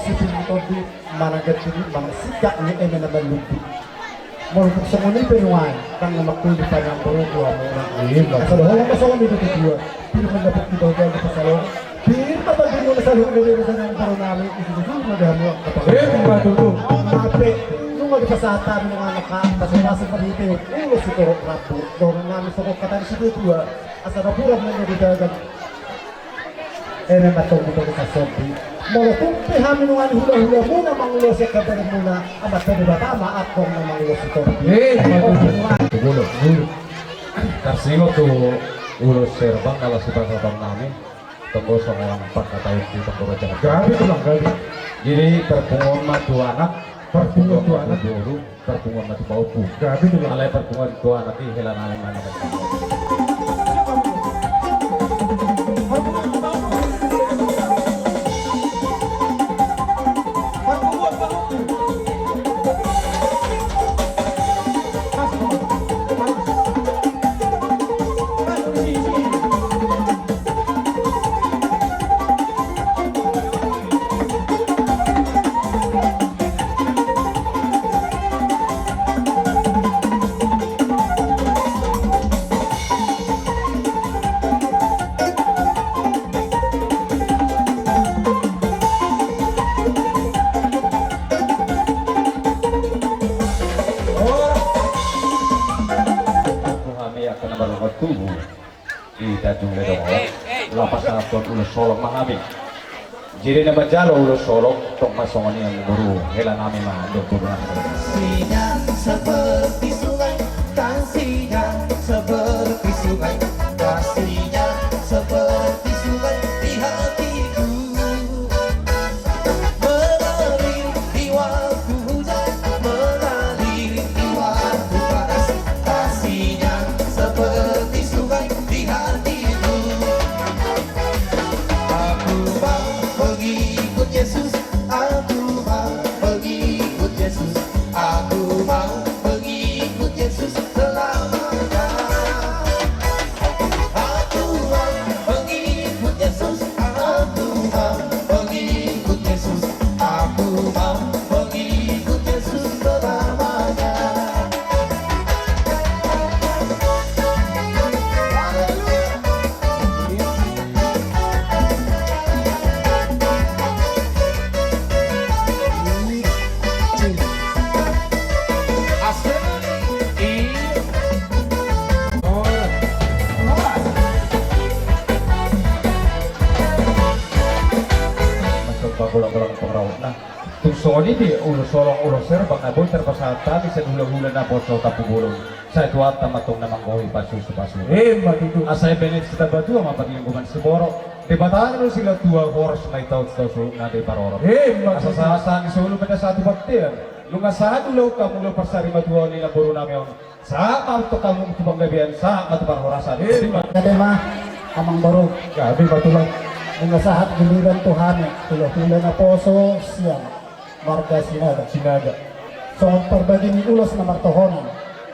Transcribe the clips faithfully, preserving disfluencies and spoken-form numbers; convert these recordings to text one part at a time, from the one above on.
Sini tondi, mana ganti ni, mana sikap ni, eme na malumbu. Molo tung songon i pe nuaeng, ndang na mangkuli panjang boru tu hamuna. Iya, Pak. Asal holan ma songon i tu tua. Pir mandapot di bawah jalan di pasal on. Pir ma tadi muna saluhut di desa nang boru nami, itu tu muna di hamuna. Iya, Pak, tutu. Mape, nunga dipasahat hami nunga anak ka, pasal-pasal seperti itu. Ulos itu rambu. Boru nami sokot kata di situ tua. Asal na pura muna di dagang. Eme ma tong di bagasan sompi. Molo tung pe hami nunga ni hula-hula muna mangulosi angka bere muna, Amanta Debata ma antong na mangulosi sompi. Eh, molo. Tarsingot tu ulos herbang na laho sipasahaton nami. Tonggo songon pangkataion di tonggo raja. Gabe tulang, gabe. Jadi parpunguan ma tu anak, parpunguan tu anak, boru. Parpunguan ma tu pahompu. Gabe tulang. Alai parpunguan tu anak i hela nami ma na. Hami angka na marhormat tubu. Di Tanjung Ledong on, laho pasahathon ulos holong ma hami. Jadi na manjalo ulos holong, tong ma songon i, amang boru, hela nami ma, amang boru nami. Kasihnya seperti sungai, kasihnya seperti sungai, kasihnya seperti sungai di hatiku. Mengalir di waktu hujan, mengalir di waktu panas, kasihnya seperti sungai di hatiku. Aku mau mengikut Yesus, aku mau mengikut Yesus, aku mau mengikut Yesus selamanya. Aku mau mengikut Yesus, aku mau mengikut Yesus, aku mau mengikut Yesus selamanya. Haleluya. Asik. Iya. Masuk ke golong-golong pengraut. Nah, tung songon i pe ulos holong ulos herbang na boi tarpasahat hami sian hula-hula naposo Tampubolon. Sai Tuhanta ma antong na manggohi pasupasu. Ima tutu. Asa i pe na sitabatua ma parlinggoman siborok. Debata na do silehon tua, horas ma i taon-taon suhutna diparorot. Ima tutu. Asa sahat-sahat ni solu ma na sahat tu bontean. Nunga sahat ulaon hamu ulaon parsarimatua ni namboru nami on. Sahat ma tu hamu tu panggabean, sahat ma tu parhorasan. Ima. Gabe ma, amang boru. Gabe ma tulang. Nunga sahat giliran tu hami, hula-hula naposo sian marga Sinaga. Sinaga. Songon parbagi ni ulos na martohonan,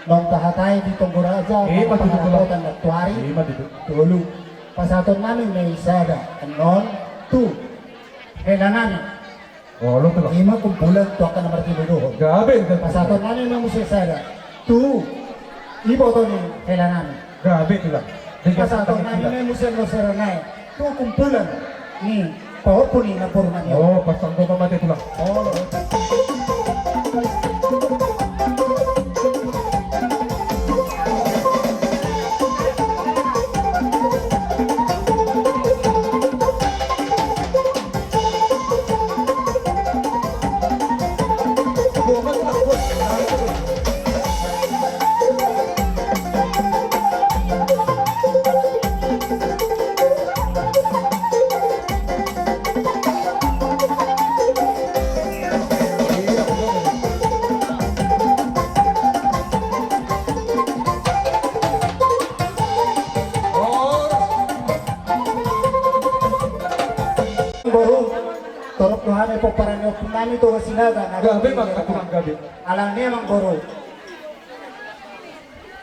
naung tahatai di tonggo raja. Ima tutu, tulang. Pangarapotan nantuari. Ima tutu. Tolu. Pasahaton nami ma i sada, annon, tu hela nami. Olo, tulang. Ima kumpulan tu angka na martinodohon. Gabe, gabe. Pasahaton nami ma muse sada, tu iboto ni hela nami. Gabe, tulang. Pasahaton nami ma muse loser nai tu kumpulan ni pahompu ni namboru nami on. Oh, pasanggo ma mate, tulang. Olo. Boru, torop do hami pomparan ni ompunami Toga Sinaga. Gabe ma, tulang, gabe. Alani i, amang boru,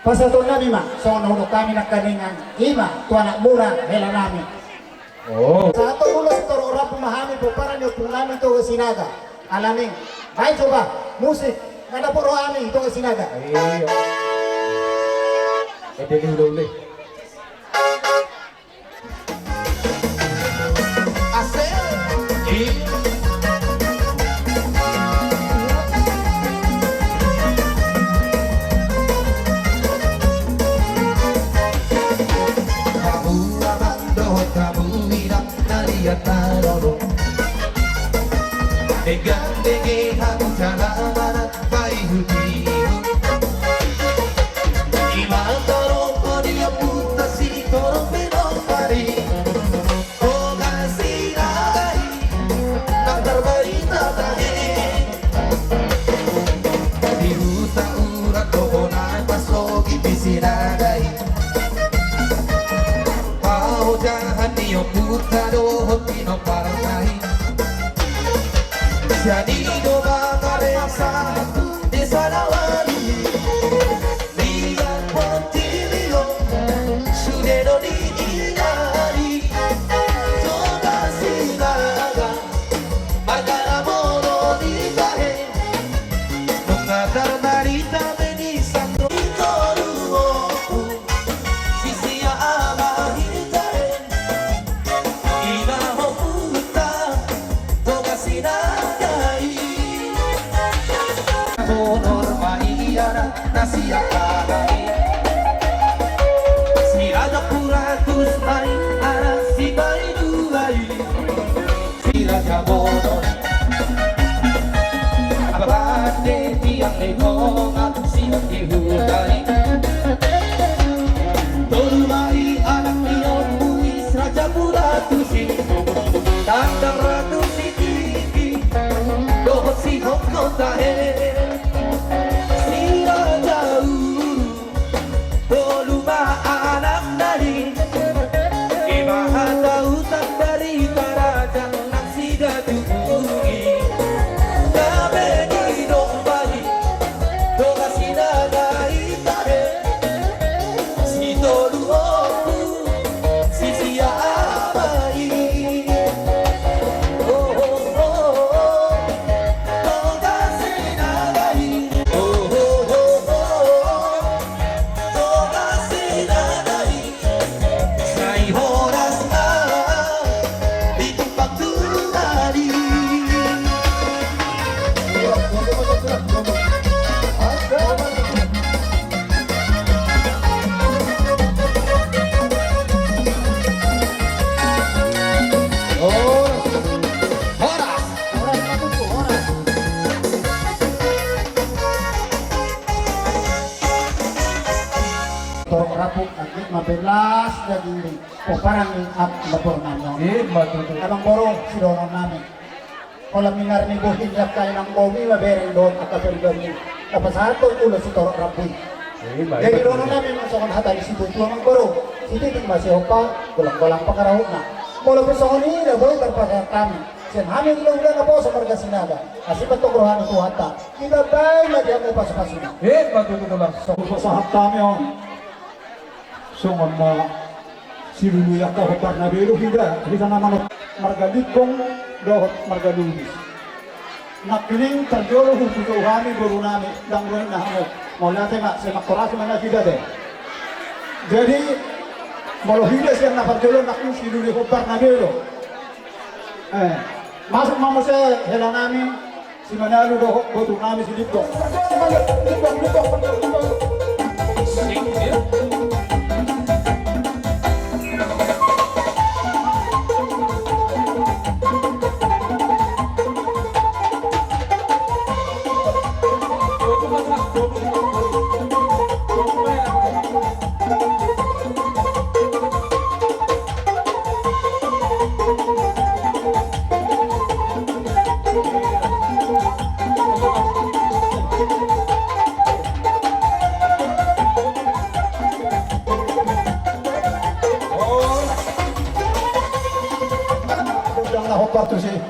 pasahaton nami ma songon na hudok hami nangkaningan, ima tu anakmuna hela nami. Oh. Sahat ulos sitorop rambu ma hami pomparan ni ompung nami Toga Sinaga. Alani, baen coba musik, nga dapot roha nami Toga Sinaga. Iya. Ede ni udah uleh. Asik. Iya. Hamu amang dohot hamu inang na liat na lolo. Denggan denggan hamu jala manat paihut-ihut. Ima torop ni ompunta sitorop pe nang pari. Toga Sinaga i, nang tarbarita tahe. Di huta Urat do ho na pasogit di Sinaga i. Paojahan ni ompunta dohot pinomparna i. Sian i do mangareak sahat tu desa na ualu i. Liat pontiri on, sude do diingot i. Toga Sinaga, marga na molo ni tahe. Nunga tarbarita be di sandok i tolu ompu. Sisia ama hita e, ima ompunta Toga Sinaga i. Bonor ma i anak na siap tagai. Si Raja Puratus ma i anak sipaidua i. Si Raja Bonor. Apa bande tiang ni tonga sian di huta i. Tolu ma i anak ni ompu i si Raja Puratus i. Tandang Ratu Sititi dohot si Hongkon tahe. Si Raja Uru. Tolu ma anakna i, ima hata utan barita raja nang sidatubu i. Gabe ni domba i, Toga Sinaga i tahe. Sitolu ompu, sisia ama i. Oh, oh, oh, oh. Toga Sinaga i. Oh, oh, oh, oh, oh. Toga Sinaga i, sai horas ma ditumpang Tuhan i. Horas. Horas. Torop rambu, anggiat ma pe las daging di pomparan ni amangboru nami on. Ima tutu. Amangboru, sidohonon nami. Holan minar ni bohi ni angka inang bohi ma bereng dohot angka pariban i. Na pasahathon ulos sitorop rambu i. Ima, ima tutu. Jadi dohonon nami ma songon hata ni situa-tua, amangboru. Sititik ma sihompa, golang-golang pangarahutna. Molo pe songon i, nda boi tarpasahat hami. Sian hami hula-hula naposo marga Sinaga. Asi ma tong roha ni Tuhanta. Ditambai ma di hamu pasu-pasuna. Ima tutu, tulang. Songon pasahat hami on. Songon na silului angka hombar na belo, hita, hita na manat marga Lintong dohot marga Lubis. Nangkining parjolo huboto hami boru nami, ndang ro ninna hamu. Mauliate ma, sai mangkorasi ma na hita te. Jadi molo hita sian na parjolo nangkining silului hombar na belo. Eh, masuk ma muse hela nami. Si Manalu dohot boru nami si Lintong. Jangan hopar terus ini.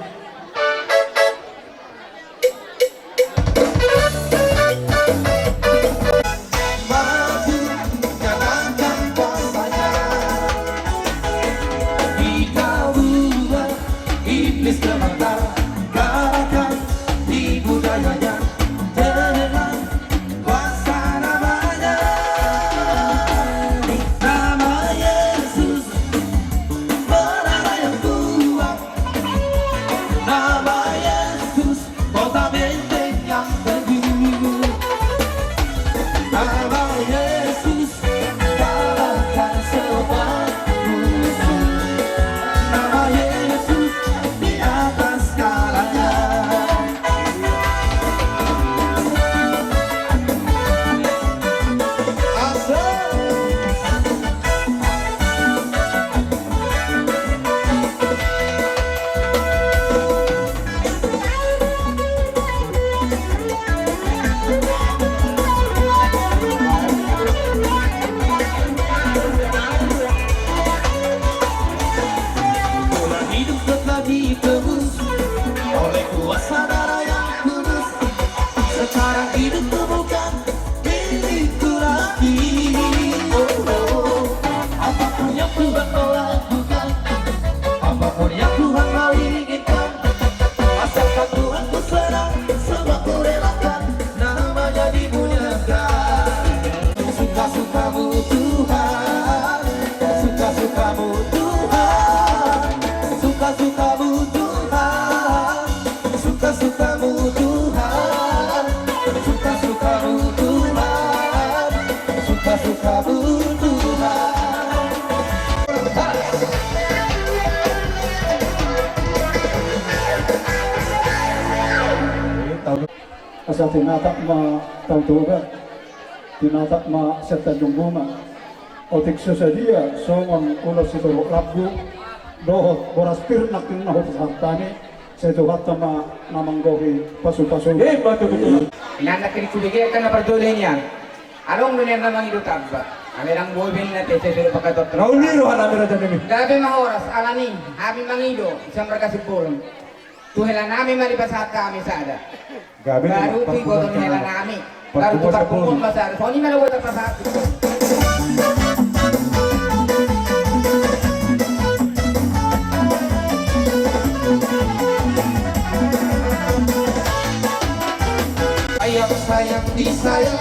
Saudara yang kudus, sekarang hidupku bukan milikku lagi. Oh, oh, oh. Apapun yang Tuhan mau lakukan, apapun yang Tuhan mau inginkan, asalkan Tuhan ku serah, semua ku relakan, namanya dimuliakan. Suka-sukamu Tuhan, suka-sukamu Tuhan, suka-sukamu Tuhan, suka-sukamu Tuhan, suka-sukamu Tuhan, suka-sukamu Tuhan. Asa tinata ma tau toga. Tinata ma sian Tanjung Bunga. Otik so sadia songon ulos sitorop rambu dohot boras pir nangkin na hupasahat hami, sai Tuhanta ma na manggohi pasupasu. Emma tutu. Inanna kiri kubege kan na parjolo nian. Adong do nian na mangido tamba. Hami ndang boi be ninna te sai sude pakatot. Nauli roha nami raja nami. Gabe ma horas alani hami mangido sian marga Simbolon. Tu hela nami ma dipasahat hami sada. Gabe tu, baru tu iboto ni hela nami. Baru tu parpunguan ma sada. Songon i ma na boi tapasahat. Sayang, sayang, disayang,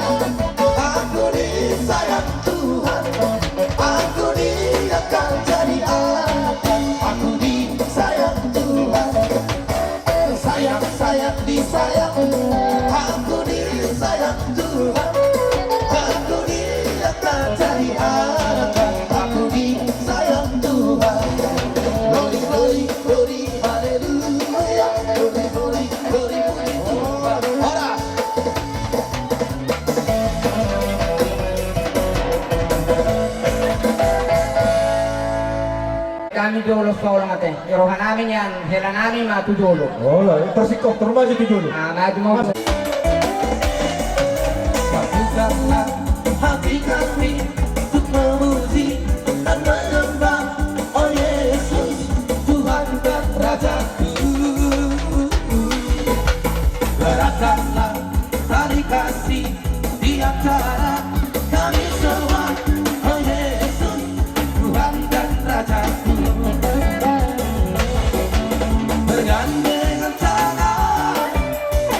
aku disayang Tuhan, aku diangkat jadi anak, aku disayang Tuhan. Sayang, sayang, disayang, aku disayang Tuhan, aku diangkat jadi anak, aku disayang Tuhan. Glory, glory, glory, haleluya. Glory, glory, glory, puji Tuhan. Horas. Hami jolo solong ate. Roha nami nian, hela nami ma tu jolo. Hola, eh, parsingkop, termasuk tu jolo. Ah, maju ma. Satukanlah hati kami untuk memuji dan menyembah, oh Yesus, Tuhan dan Rajaku. Gerakkanlah tali kasih di antara kami semua, oh Yesus, Tuhan dan Rajaku. Bergandengan tangan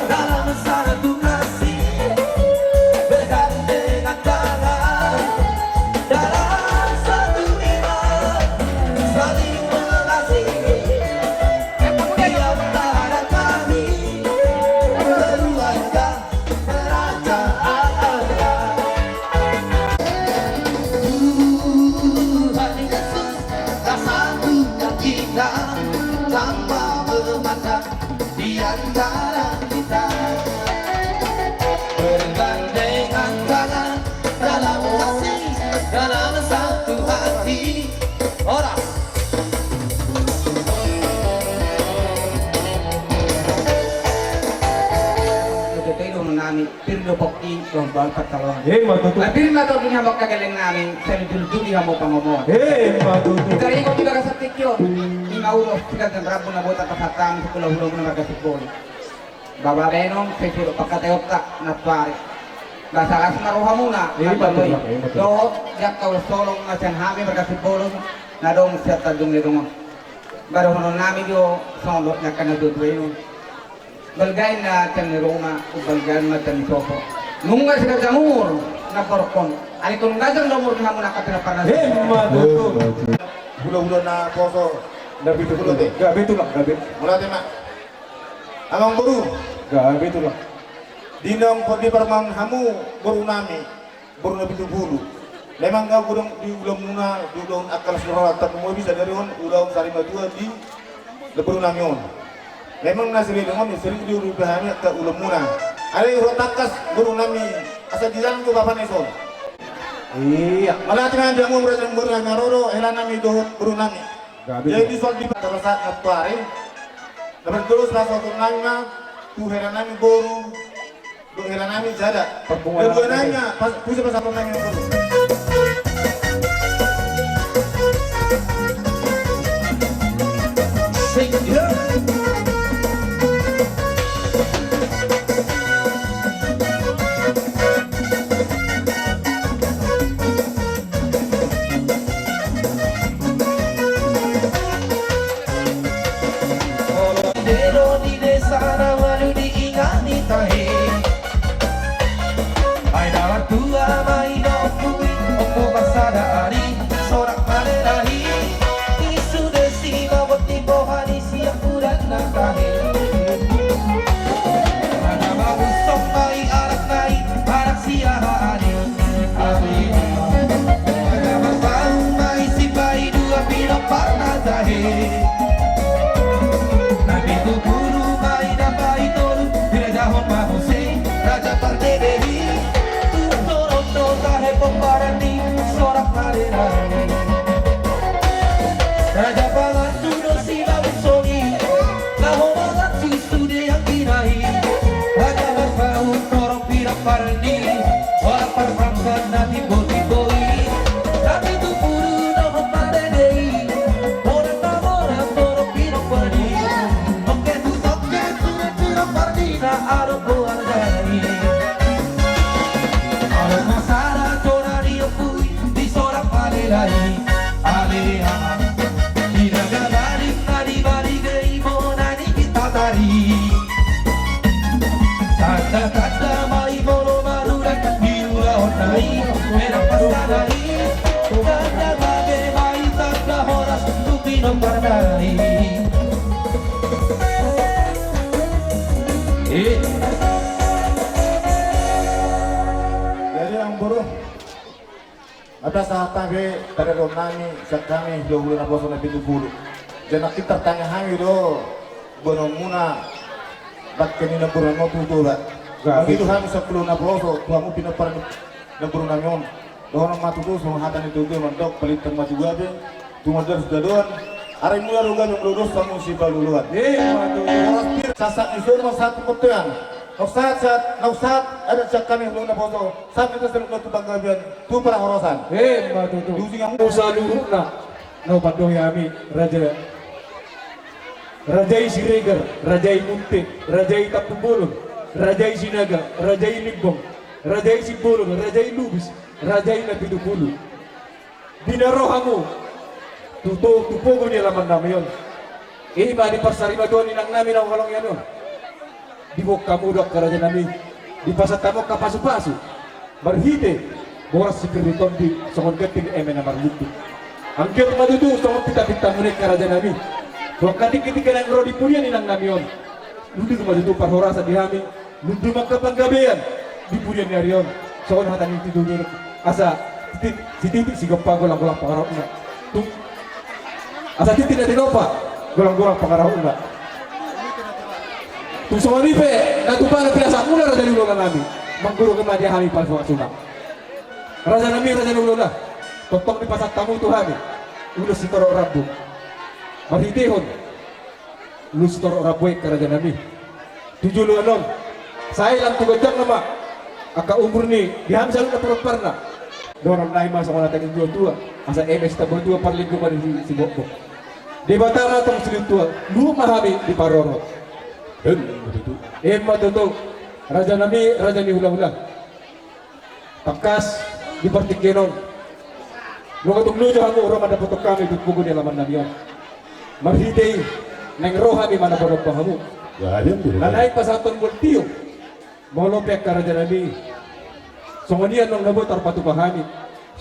dalam satu kasih, bergandengan tangan dalam satu iman, saling mengasihi di antara kami, keluarga kerajaan Allah. Tuhan Yesus, tak satu yang kita tanpa memandang di antara kita. Bergandengan tangan dalam kasih, dalam satu hati. Horas. Betul, betul, nami. Pir do pongki dohot bahen pansalongan. Emma tutu. Pir ma tondi ni hamu angka gelleng nami, sai ditudutudu hamu pangomoan. Emma tutu. Taringot di bagasan tingki on, i ma ulos sian Tanjung Rambu na boi tapasahat hami tu hulahula muna marga Simbolon. Ba bahenon sai sude pangkataionta nantoari. Ba salas ma rohamuna. Emma tutu, emma tutu. Dohot di angka ulos holong na sian hami marga Simbolon na adong sian Tanjung Lelong on. Ba dohonon nami do songon dohot ni angka natuatua i on. Balga inna tiang ni ruma, umbalga ma tiang ni sopo. Nunga siganjang umur na borokon. Alai tong ganjang do umur ni hamu na angka pinaparan. Emma tutu. Hulahula na poso. Gabe tutu. Gabe tulang, gabe. Mauliate ma. Amangboru. Gabe tulang. Di naung di parumaen hamu boru nami. Boru na pitu pulu. Memang ahu godang di ulaonmuna, di ulaon angka las ni roha, tapi molo bisa dari on ulaon sari matua di boru nami on. Memang na sering dengan sering di ulaon hami angka ulaonmuna. Alai ro tangkas boru nami asa di jalan tu bapa na ison. Iya. Mauliate ma di hamu boru nami, boru nami na ro do hela nami dohot boru nami. Jadi soal di pada saat nantoari. Dapat terus rasa nami ma tu hela nami boru. Dohot hela nami sada. Parpunguan. Dua nami ma, pas, bisa pas apa nami ma. Sing. Adong goar dai. Adong goar sada jona ni ompu i, di sorak pale dai. Ale aha. Di na gabaling na di baliga i bona ni kita tari. Tanda-tanda ma i molo marurat di ulaon na i. Menang pasada i. Tanda bage ma i tanda horas tu pinompar na i. Eh. Jadi amangboru, asa hata be tadi adong nami sian hami hulahula naposo na pitu pulu. Jadi nangkin tartangi hami do boanonmuna bangke ni namboru nami on tu Toba. Mangido hami sampulu naposo tu hamu pinompar ni namboru nami on. Dohonon ma tutu songon hata ni tutu mandok, palintang ma tu gabe, tumandar tu joloan. Ari mula do gabe, mula do hamu sipaolooloan. Ima tutu. Horas pir, sahat ni solu ma sahat tu bontean. Naung sahat, sahat, naung sahat adat sian hami hulahula naposo, sahat hita saluhutna tu panggabean, tu parhorasan. Ima tutu. Di ujung hamu saluhutna. Na hupandohi hami raja. Raja i Siregar, raja i Munte, raja i Tampubolon, raja i Sinaga, raja i Limbong, raja i Simbolon, raja i Lubis, raja i na pitu pulu. Di na ro hamu tu, tu pogu ni alaman nami on. Ima diparsarima Tuhan inang nami na huhalongi hami on. Diboan hamu do angka raja nami, dipasahat hamu angka pasupasu marhite boras sipir ni tondi songon gandeng eme na marlundu. Anggiat ma tutu songon pitapintamuna i angka raja nami. Tu angka tingkitingki naeng ro di pudian inang nami on, lundu ma tutu parhorasan di hami, lundu ma angka panggabean di pudian ni ari on. Songon hata ni tutu i, asa titik, sititik sigompa, golanggolang pangarahutna. Tung, asa titik na tinopa, golanggolang pangarahutna. Tung songon i pe na tupa na pinasahatmuna raja ni hulahula nami, manggohi ma di hami pasupasu. Raja nami, raja ni hulahula, tongtong dipasahat hamu tu hami ulos sitorop rambu. Marhitehon ulos sitorop rambu i angka raja nami, tu joloan on sai lam tu ganjang nama angka umur ni di hami saluhutna paromparna. Dohonon nami ma songon hata ni natuatua, asa eme sitambotua, parlinggoman ni siborbor. Debata ma tong silehon tua, luhut ma hami diparorot. Ima tutu. Ima tutu. Raja nami, raja ni hulahula. Tangkas di partingkian on, nunga tung loja hamu ro mandapothon hami tu pogu ni alaman nami on. Marhite i naeng ro hami manompanompa hamu. Gabe, gabe. Na naeng pasahathon bolon tio. Molo pe angka raja nami, songon i annon na boi tarpatupa hami.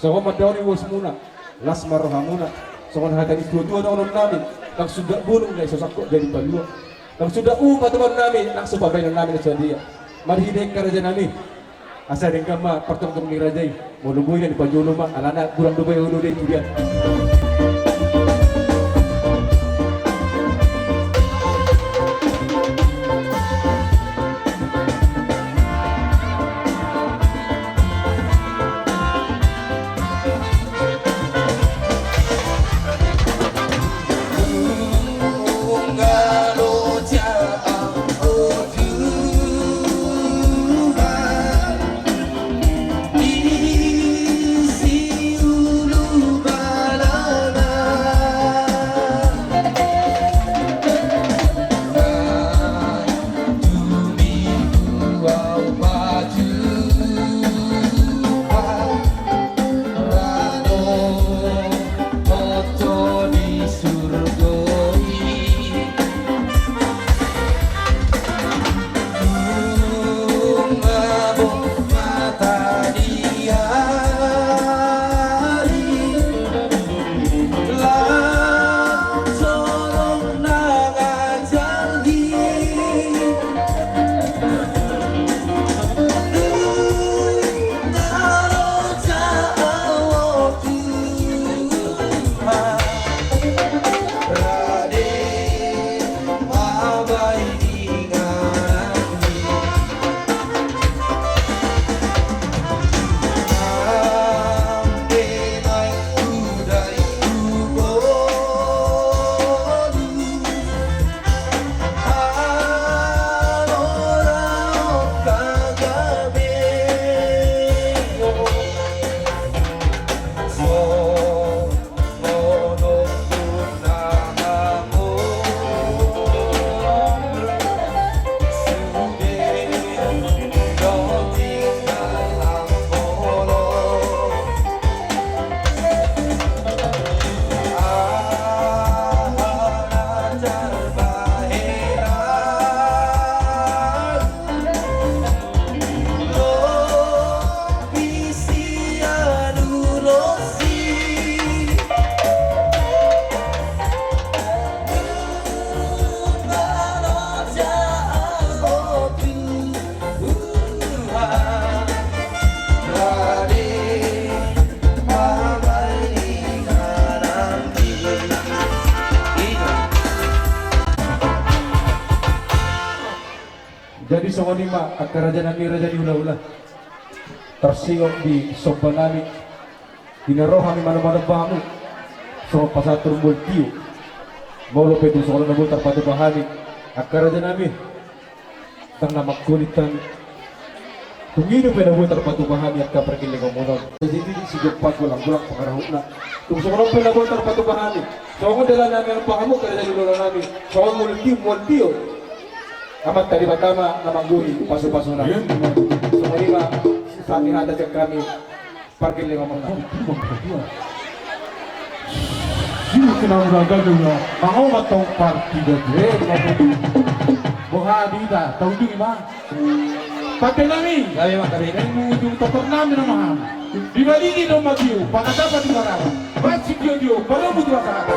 Songon mandaon ni ulos muna, las ma rohamuna. Songon hata ni tuatua dohonon nami, ndang sundat bulung na so sangkot jadi palua. Ndang sundat upa tubuan nami, ndang so pabahenon nami na so dia. Marhite i angka raja nami, asa denggan ma partonggong ni raja i. Molo boi na dipajolo ma, alana godang do boi olo dei tu dia. Jadi songon i ma angka raja nami, raja ni hulahula. Tarsingot di somba nami, di na ro hami manomba-nomba hamu, songon pasahat mual tio. Molo pe tung songon na boi tarpatupa hami, angka raja nami, ndang na mangkolit hami. Tung i dope na boi tarpatupa hami angka pargellengonmuna on. Jadi di si jompa golang-golang pangarahutna. Tung songon on pe na boi tarpatupa hami, songon dalan nami, angka hamu angka raja ni hulahula nami, songon mual tio, mual tio. Amanta Debata ma na manggohi pasu-pasuna. Songon i ma, sisami hata sian hami, pargellengonmuna. Sini kena ulaga dulu. Mangomat tong parti dati. Boha di hita, tahu juga ma. Pakai nami. Gabe ma, gabe. Yang mengujung totor nami nama. Di baligi domba tiu, pangatapa di barang. Masih dio-dio, baru butuh apa-apa.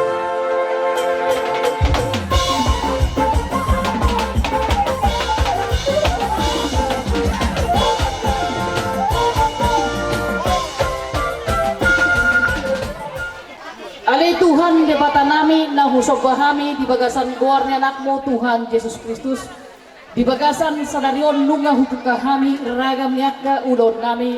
Ale Tuhan Debata nami, na husomba hami di bagasan goar ni Anakmu Tuhan Jesus Kristus, di bagasan sadari on nunga hubuka hami ragam ni angka ulaon nami,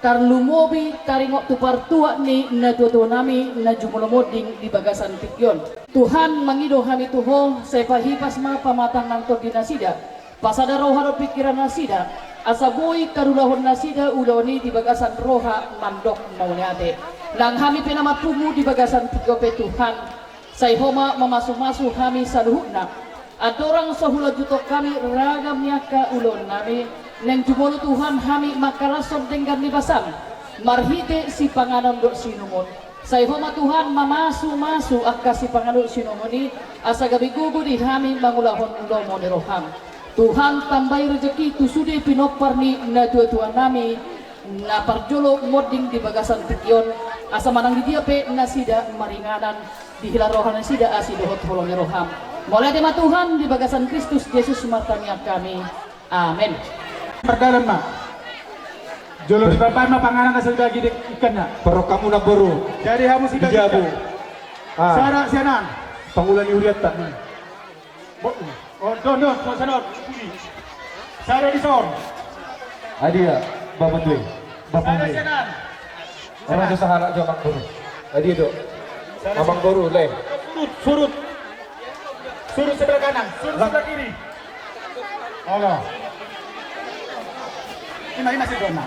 tarlumobi taringot tu partuat ni natua-tua nami na jumolo monding di bagasan tingki on. Tuhan, mangido hami tu Ho, sai pahipas ma pamatang nang tondi nasida, pasada roha dohot pingkiran nasida, asa boi tarulahon nasida ulaon i di bagasan roha mandok mauliate. Nang hami pe na marpungu di bagasan tingki on pe Tuhan, sai Ho ma mamasu-masu hami saluhutna. Andorang so hulanjuthon hami ragam ni angka ulaon nami, naeng jumolo Tuhan hami mangkalashon denggan ni basam, marhite sipanganon dohot siinumon. Sai Ho ma Tuhan mamasu-masu angka sipanganon dohot siinumon i, asa gabe gogo di hami mangulahon lomo ni roham. Tuhan, tambai rejeki tu sude pinompar ni natua-tua nami, na parjolo monding di bagasan tingki on, asa manang di dia pe nasida maringanan, dihilala roha nasida asi dohot holong ni roham. Mauliate ma Tuhan, di bagasan Kristus Jesus martangiang hami. Amen. Mardalan ma. Jolo dibahen ma panganan asa dibagi di ikanna. Parrohamuna boru. Jadi hamu si di jabu. Ah. Sada sian an. Pangula ni hurianta. Bo-, oh, don, don, don, sada on. Sada di son. Adia, Bapak Dwi. Bapak Sada Dwi. Sian an. Orang tu sahala jo Amang Boru. Adia do. Sada Amang sian Boru, le. Surut, surut. Surut sebelah kanan, surut sebelah kiri. Halo. Ima, ima si Dona.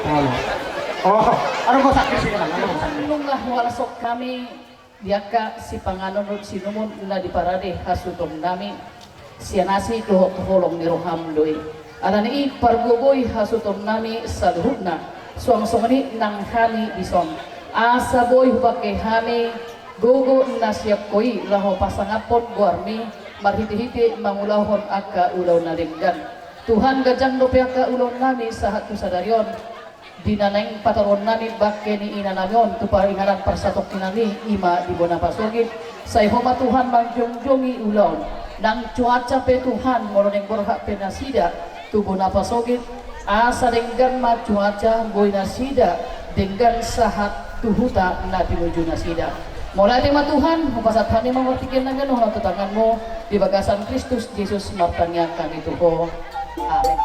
Halo. Oh, aduh, kok sakit sini, Bang? Aduh, kok sakit. Nunga huhalashon hami di angka sipanganon dohot siinumon na diparade hasuhuton nami, sian asi dohot holong ni roham do i. Alani i pargogoi hasuhuton nami saluhutna, suang songon i nang hami dison. Asa boi hupangke hami gogo na sian Ho i laho pasangaphon goarmi marhite-hite mangulahon angka ulaon na denggan. Tuhan, ganjang dope angka ulaon nami sahat tu sadari on. Di na naeng patoruon nami bangke ni ina nami on tu paringanan parsatongkinan i, ima di bona pasogit. Sai Ho ma Tuhan manjongjongi ulaon. Nang cuaca pe Tuhan, molo naeng borhat pe nasida tu bona pasogit, asa denggan ma cuaca, boi nasida denggan sahat tu huta na pinuju nasida. Mauliate ma Tuhan, hupasahat hami ma partingkian nami on tu tanganmu, di bagasan Kristus Jesus martangiang hami tu Ho. Amen.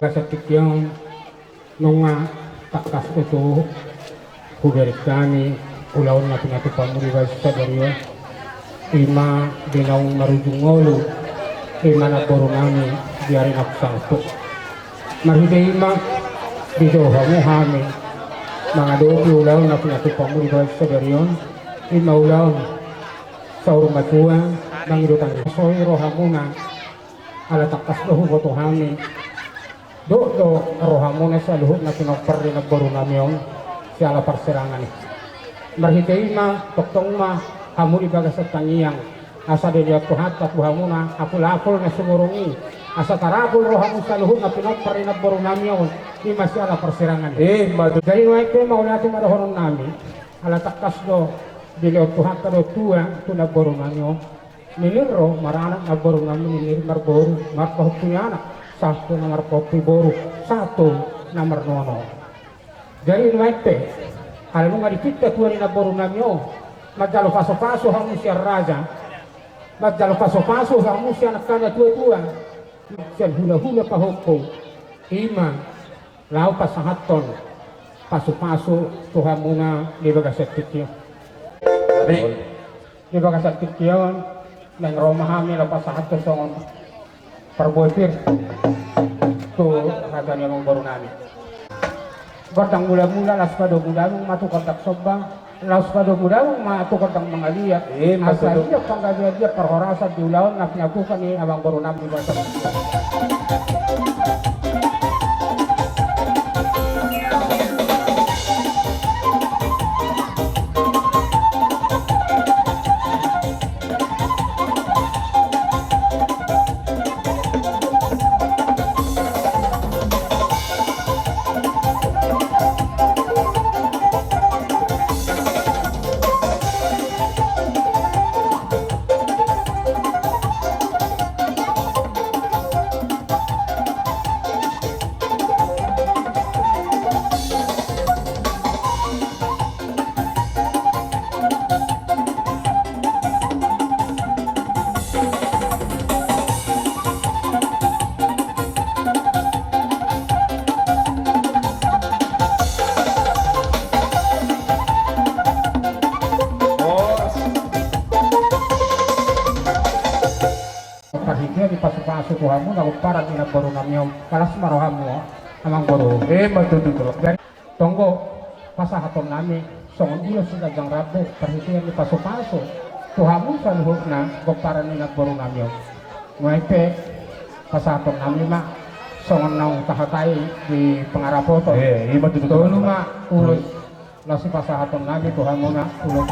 Bagasan tingki on nunga tangkas do tu hubereng hami ulaon na pinatupamu di bagasan sadari on. Ima di naung marujung ngolu, ima namboru nami di ari na husangkup. Marhite ima dijou hamu hami mangadopi ulaon na pinatupamu di bagasan sadari on. Ima ulaon saur matua, mangido tangiang, soi rohamuna, ala tangkas do huboto hami. Dok do rohamuna saluhutna pinompar ni namboru nami on siala parserangan i. Marhite i ma tongtong ma hamu di bagasan tangiang, asa dilehon Tuhanta tu hamuna apul-apul na sumurung i, Asa tarapul rohamu saluhutna pinompar ni namboru nami on, i ma siala parsirangan i. Eh, ima tutu. Jadi nuaeng pe mauliate ma dohonon nami. Ala tangkas do dilehon Tuhanta do tua tu namboru nami on. Nilir do maranak namboru nami, nilir marboru, marpahompu ni anak, sahat tu na marpahompu ni boru, sahat tu na marnono. Jadi nuaeng pe, ala nunga dipinta tua ni namboru nami on, manjalo pasupasu hamu sian raja, manjalo pasupasu hamu sian angka na tuatua, sian hulahula pahompu, i ma laho pasahathon pasupasu tu hamuna di bagasan tingki on. Jadi, di bagasan tingki on, naeng ro ma hami laho pasahathon songon parbue pir tu raja ni amangboru nami. Gondang mulamula, laos padomu damung ma tu gondang somba, laos padomu damung ma tu gondang mangaliat. Eh, ima tutu. Asa dia panggabean, dia parhorasan di ulaon na pinabuka ni amangboru nami di bagasan tingki on. Parhitean ni pasupasu tu hamu na pomparan ni namboru nami on, horas ma rohamu, amangboru. Eh, ima tutu. Tonggo pasahaton nami songon ulos siganjang rambu, parhitean ni pasupasu tu hamu saluhutna pomparan ni namboru nami on. Nuaeng pe pasahaton nami ma songon naung tahatai di pangarapoton. Eh, ima tutu. Tolu ma ulos. Laos pasahaton nami tu hamuna ulos.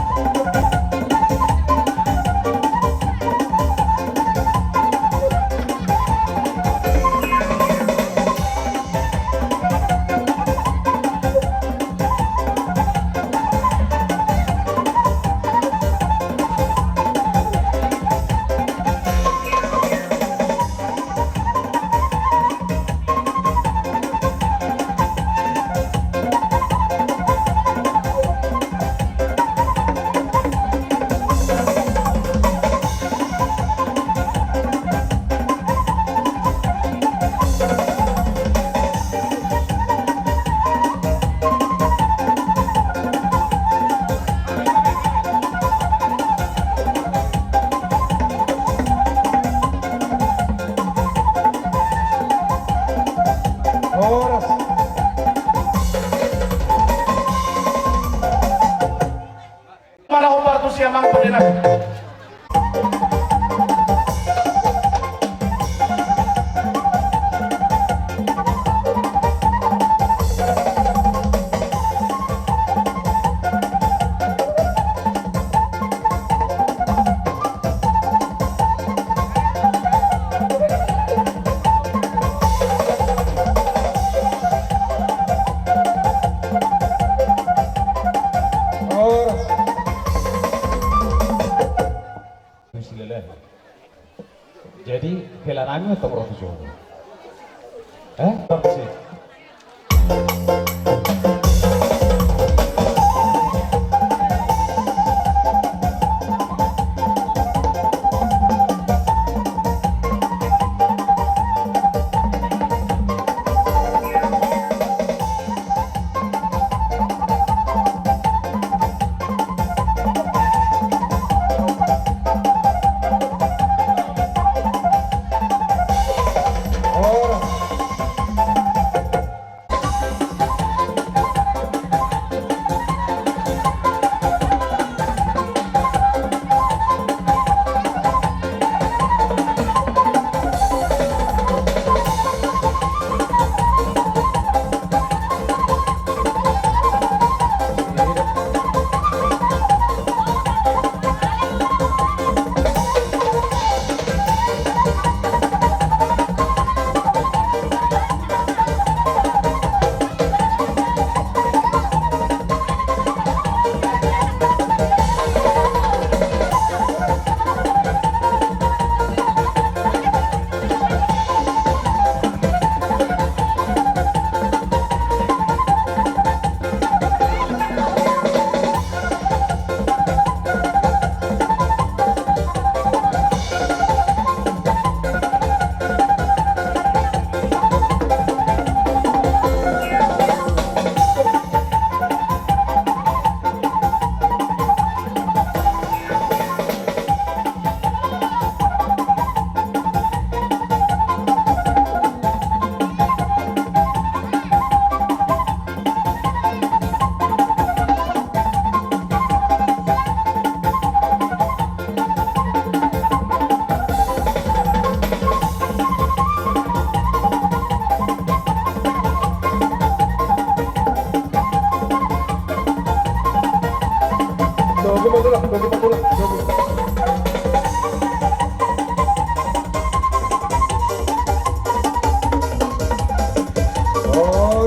Horas. Mana hombar tu siamang pernah. Horas. Jadi hela nami tong ro tu jolo. Eh, persis.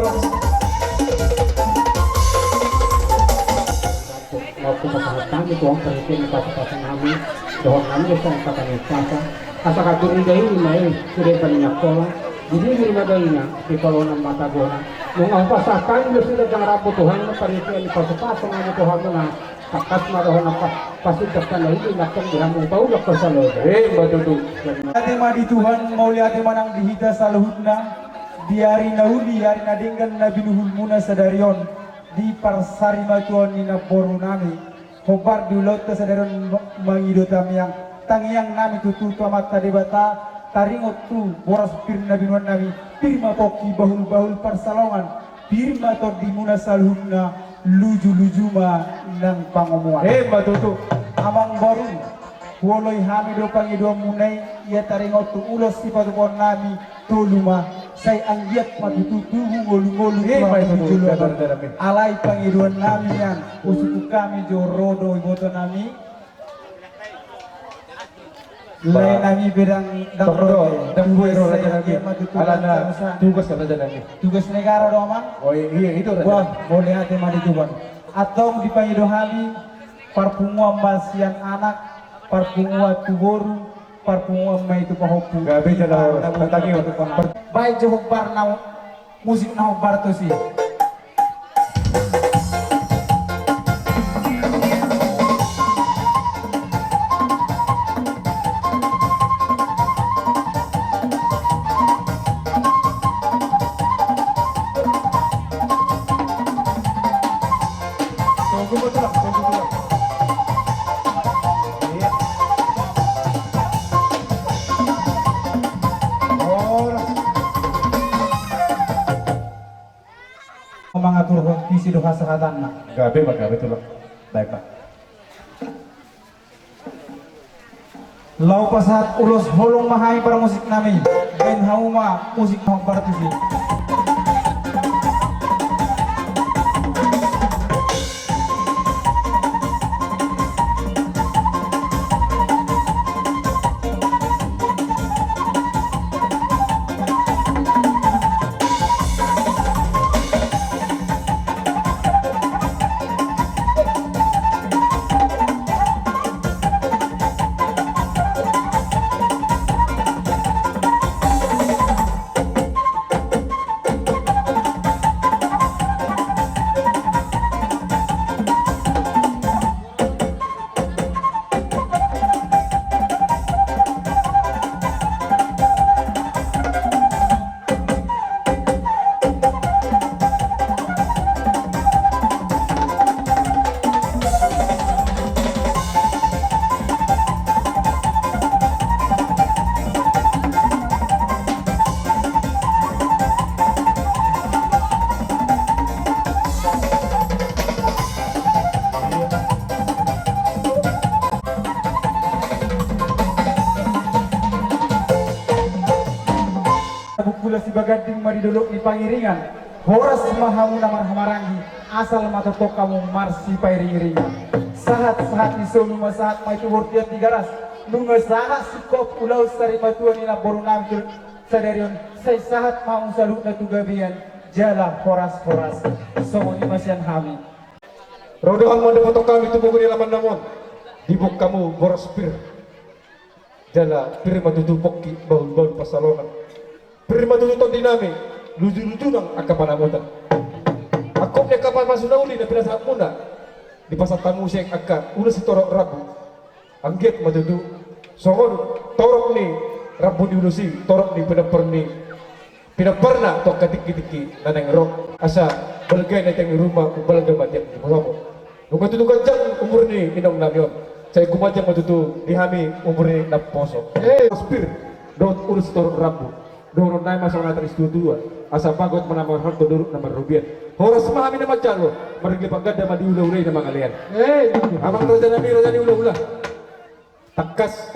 Laos hupasahat hami tu Ho parhitean ni pasupasu nami, dohot nami do songon hata ni umpasa, asa haturia i ma i sude paninangkola, di bibir ma daina, di palonan ma tagona. Nunga hupasahat hami do sude jang rambu Tuhan ma parhitean ni pasupasu nami tu hamuna. Tangkas ma dohonon, pas, pasindak tanda ini, makan di hamu, bau dokter salo. Eh, betul tu. Mauliate ma di Tuhan, mauliate ma nang di hita saluhutna. Di ari na uli, ari na denggan na binuhulmuna sadari on, di parsarimatuaon ni namboru nami, hombar di ulaonta sadari on mangido tangiang, tangiang nami tutu tu Amanta Debata, taringot tu boras pir na binoan nami, pir ma pongki bahul-bahul pansalongan, pir ma tondimuna saluhutna, luju-luju ma nang pangomoan. Emma tutu. Amangboru, huoloi hami do pangidoanmuna i, ia taringot tu ulos sipatupaon nami, tolu ma, sai anggiat ma tutu tubu ngolu-ngolu tu hamu di joloan on. Alai pangidoan nami nian, husuhut hami jo ro do iboto nami. Lae nami pe ndang, ndang ro, ndang boi ro raja nami. Alana tugas raja nami. Tugas negara do, Amang. Oh iya, itu raja. Wah, mauliate ma di Tuhan. Antong dipangido hami, parpunguan ma sian anak, parpunguan tu boru, parpunguan ma i tu pahompu. Gabe jala tangiang. Baen jo hombar na, musik na hombar tusi. Tunggu, betul, tunggu, betul. Iya. Horas. Mangaturhon visi do hasahatanna. Gabe ma, gabe, Tulang. Baik, Pak. Laho pasahat ulos holong ma hami parmusik nami. Baen hamu ma musik na hombar tusi. Bungkula sibaganding ma di dolok ni Pangiringan. Horas ma hamu na marhahamaranggi, asal ma tongtong hamu marsipairing-iringan. Sahat-sahat ni solu ma sahat ma i tu bortian Tigaras. Nunga sahat singkop ulaon sarimatua ni namboru nami sadari on, sai sahat ma hamu saluhutna tu gabean jala horas-horas. Songon i ma sian hami. Ro do hamu mandapot hami tu buku ni alaman nami on. Diboan hamu boras pir. Jala pir ma tutu pongki bahul-bahul pansalongan. Pir ma tutu tondi nami, luju-luju nang angka panangutan. Angkup ni angka pamasu na uli na pinasahatmuna, dipasahat hamu sian angka ulos sitorop rambu. Anggiat ma tutu songon torop ni rambu ni ulos i, torop ni pinompar ni pinomparna tu angka tingki-tingki na naeng ro. Asa balga na tiang ni ruma, umbalga ma tiang ni poso. Nunga tutu ganjang umur ni inong nami on, sai gumanjang ma tutu di hami umur ni namposo. Eh, boras pir dohot ulos sitorop rambu. Dohonon nami ma songon hata ni situatua: Asa bagot ma na marhalto, dohot na marrobean. Horas ma hami na manjalo, marlipat ganda ma di hula-hula i na mangalean. Eh, amang raja nami, raja ni hula-hula. Tangkas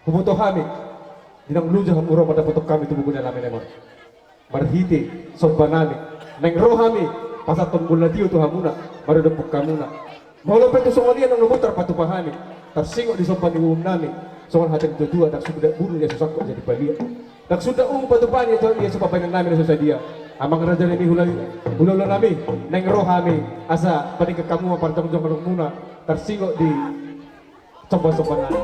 huboto hami, di naung loja hamu ro mandapothon hami tu buku ni alaman nami on. Marhite somba nami, naeng ro hami pasahathon bolas na tio tu hamuna, maradophon hamuna. Molo pe tung songon i, naung lomo tarpatupa hami, tarsingot di somba ni uhum nami, songon hata ni natuatua: Ndang suda bulu na so sangkot jadi balian. Ndang suda uhum patupa ni natuatua, ia so pambahenan nami na so sadia. Amang raja nami, hula, hula-hula nami, naeng ro hami asa paninggak hamu ma parjongjongan muna tarsingot di somba-somba nami.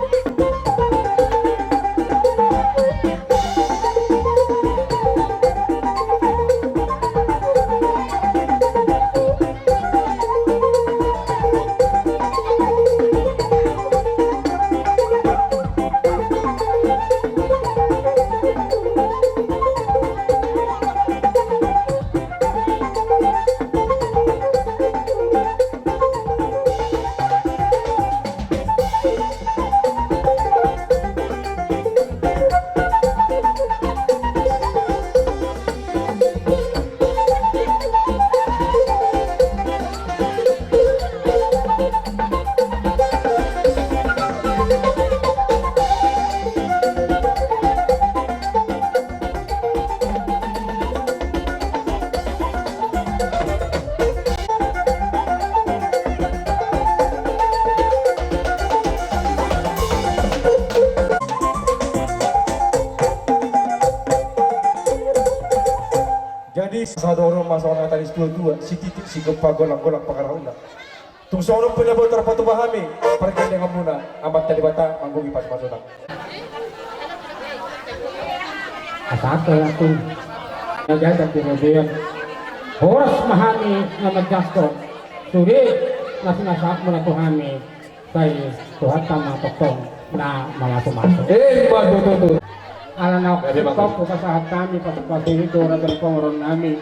Jadi sadorong ma songon hata ni situa-tua, sititik sigompa, golang-golang pangarahutna. Tung songon on pe na boi tarpatupa hami pargandengan muna, Amanta Debata manggohi pasu-pasuna. Asa angka tu na jajan di robean, horas ma hami na manjangkon, sude na sinasahat muna tu hami, sai Tuhanta ma tongtong na mamasu-masu. Eh, ima tutu. Ala na hupasahat hami pasu-pasu i tu raja ni pamoruon nami.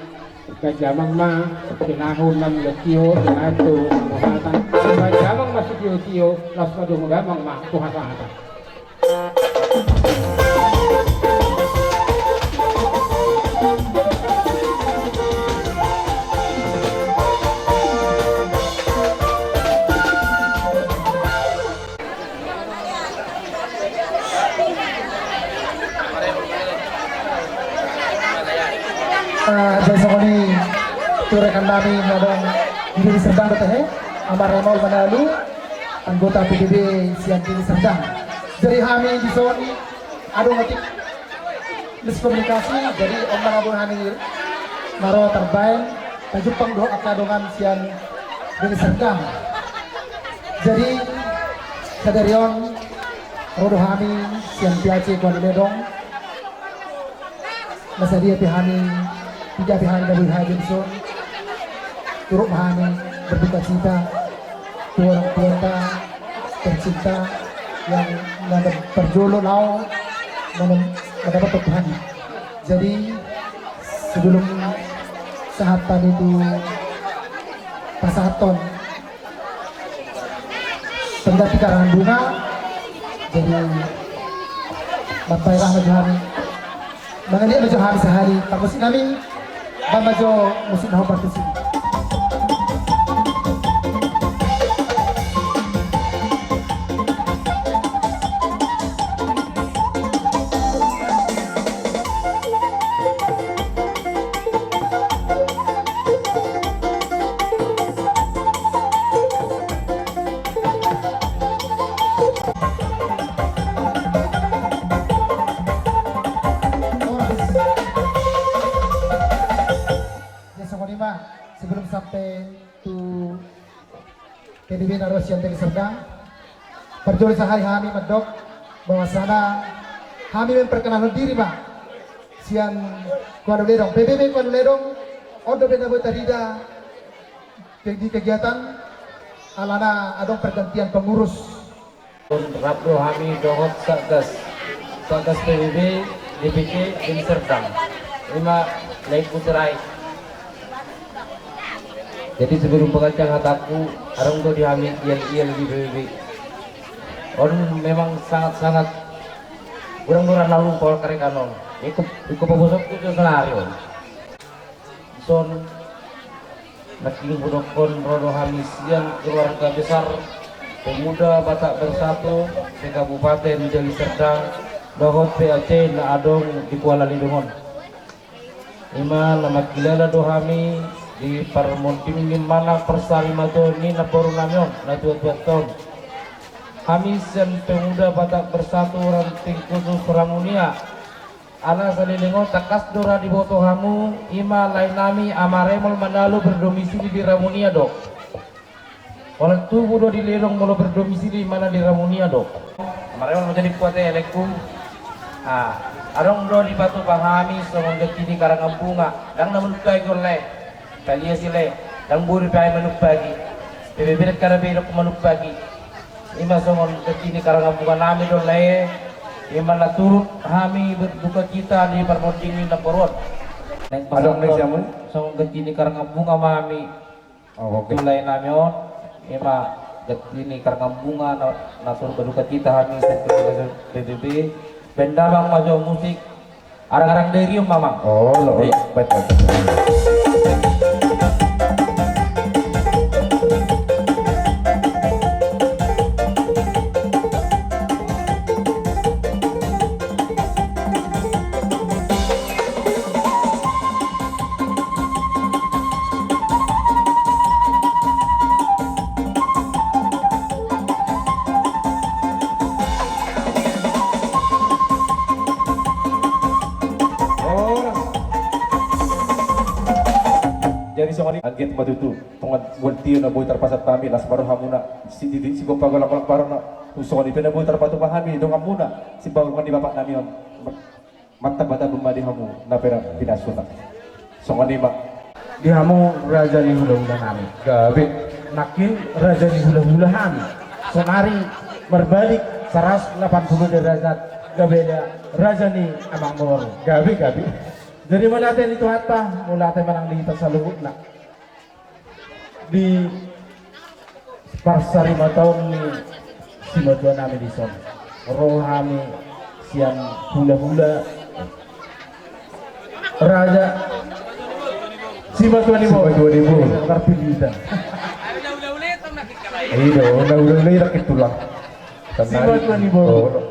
Ganjang ma sinahut na mulia tio, sinahut tu hasahatan. Ganjang ma sitio-tio, laos madungdung damang ma tu hasahatan. Ah, jadi songon i tu rekan nami na adong di Deli Serdang do tahe, Amang Remol Manalu, anggota P B B sian Deli Serdang. Jadi hami dison adong otik miskomunikasi, jadi on ma na boi hami na ro tarbaen, tajumpang dohot angka dongan sian Deli Serdang. Jadi sadari on ro do hami sian P A C Kuala Ledong. Na sadia pe hami, piga pe hami na boi hadir dison, turut ma hami berduka cita tu orang tuanta tercinta yang na parjolo laho mendapatkan Tuhan. Jadi sebelum sahat tadi tu pasahathon pengganti karangan bunga. Jadi mambaen ma jo hami, mangaliat ma jo hami sahali parmusik nami. Baen ma jo musik na hombar tusi. Ya, songon i ma, sebelum sampai tu P B B na ro sian Deli Serdang, parjolo sahali hami mandok bahwasana hami memperkenalkan diri ma sian Kuala Ledong, P B B Kuala Ledong. On dope na boi tarida di kegiatan alana adong pergantian pengurus. Rap do hami dohot Satgas, Satgas P B B, D P C, Deli Serdang. Ima laengku Sirait. Jadi sebelum paganjang hatangku, adong do di hami iel-iel di P B B. On memang sangat-sangat godang do ra na lupa karekan on. Ingkon, ingkon paboaonku jo sonari on. Dison nangkin hudokkon ro do hami sian keluarga besar Pemuda Batak Bersatu se-Kabupaten Deli Serdang dohot P A C na adong di Kuala Ledong on. Ima na mangkilala do hami di parmonding ni manang parsarimatua ni namboru nami on na tua-tua on. Hami sian Pemuda Batak Bersatu Ranting Khusus Ramunia Ala saleleng on tangkas do ra diboto hamu, ima lae nami Ama Remol Manalu berdomisili di Ramunia do. Holan tubu do di Ledong molo berdomisili, ima na di Ramunia do. Ama Remol, mauliate ma di hamu laengku. Ah, adong do dipatupa hami songon ganti ni karangan bunga, ndang na manumpahi on lae. Talias i lae, ndang boi dope hami manumpahi. P B B dohot K R B dohot manumpahi. Ima songon ganti ni karangan bunga nami do lae. Ima na turut hami berduka cita di parmonding ni namboru on. Adong na siamun? Songon ganti ni karangan bunga ma hami. Oh, oke. Tu lae nami on, ima ganti ni karangan bunga na, na turut berduka cita hami, P B B. Baen damang ma jo musik. Arang-arang Derium, Mamang. Oh, lo, lo. Iya. Baik, baik. Jadi songon i, anggiat ma tutu tongon bulan tio na boi tarpasahat hami, las ma rohamuna, si Didi, si Gompa, Golang-golang Parona, songon i pe na boi tarpatupa hami donganmuna, si bapak ni bapak nami on. Martamba-tamba ma di hamu na pera pinasuna. Songon i ma. Di hamu raja ni hula-hula nami. Gabe. Nangkin raja ni hula-hula hami. Sonari marbalik saratus lapan pulu derajat. Gabe da raja ni amangboru. Gabe, gabe. Jadi mauliate di Tuhanta, mauliate ma nang di hita saluhutna. Di parsarimatuaon ni simatua nami dison, ro hami sian hula-hula raja, simatua ni boru. Simatua ni boru. Karpilitan. I do, na hula-hula i rakyat tulang. Simatua ni boru. Oh.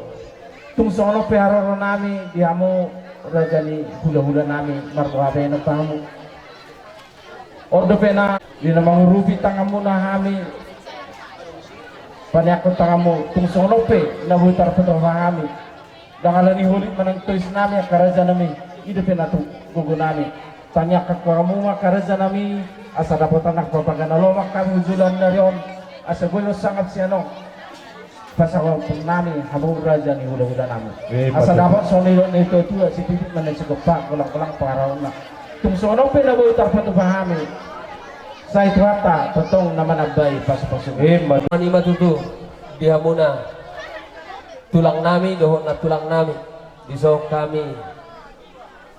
Tung songon on pe haroro nami di hamu raja ni hula-hula nami, marboha be na tamu. On dope na di na mangurupi tanganmuna hami, paneangkon tanganmu, tung songon on pe na boi tarpatupa hami. Ndang ala ni holit manang tois nami angka raja nami, i dope na tu gogo nami. Tangiangkon hamu ma angka raja nami, asa dapotan angka pagana lomak hami tu joloan ni ari on, asa boi do sangap sian on. Pasahaton nami hamu raja ni hula-hula nami. Eh, asa betul. Dapot songon nidok ni natua-tua, sititi ma na sigompa, golang-golang pangarahutna. Tung songon on pe na boi tarpatupa hami. Sai Tuhanta tongtong na manambai pasu-pasu. Eh, betul. Ima tutu di hamuna tulang nami dohot nantulang nami. Dison hami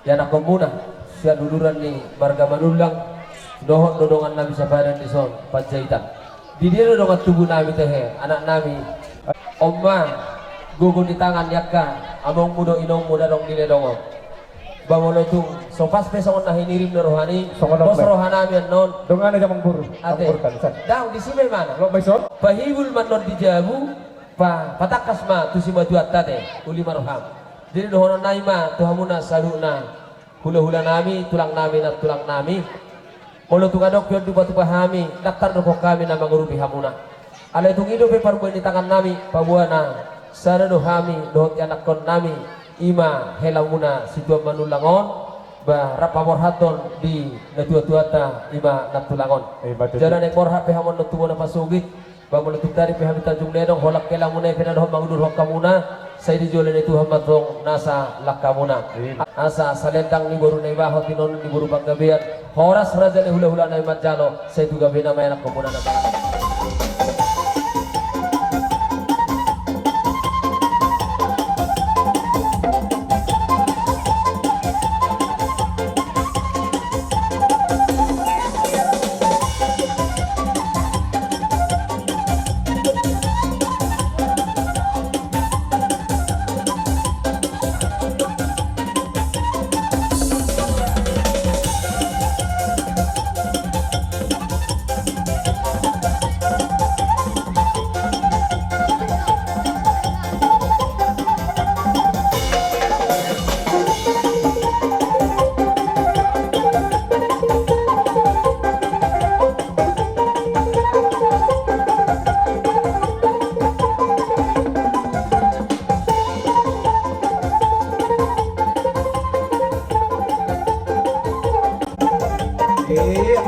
ianakkonmuna sian uduran ni marga Manullang, dohot do dongan nami sapadan dison Panjaitan. Di dia do dongan tubu nami tehe, anak nami? On ma gogo ni tangan ni angka amongmu dohot inongmu na adong di Ledong on. Ba molo tung so pas pe songon na hinirim ni roha ni, songon on pos pe roha nami annon. Dongan aja mangburu. Ate. Mangburu kan, san. Dang, disi ma imana. Lo, baison. Pahibul ma annon di jabu, pa, patangkas ma tu simatuanta ate, uli ma roham. Jadi dohonon nami ma tu hamuna saluhutna, hula-hula nami, tulang nami, nantulang nami. Molo tung adong pe on dipatupa hami, ndang tardokhon hami na mangurupi hamuna. Alai tung i dope parbue ni tangan nami, paboa na sada do hami dohot ianakkon nami, ima helamuna situan Manullang on, ba rap paborhathon di natua-tuanta, ima nantulang on. Eh, betul. Jala naeng borhat pe hamu annon tu bona pasogit. Ba molo tung tading pe hami Tanjung Ledong, holan helamuna i pe na dohot mangudurhon hamuna, sai dijolo ni Tuhan ma antong nasa langkamuna. Amin. Asa salendang ni boru Naibaho, tinonon ni boru Panggabean, horas raja ni hula-hula nami manjalo, sai tu gabena ma ianakkonmuna na mangan. Iya.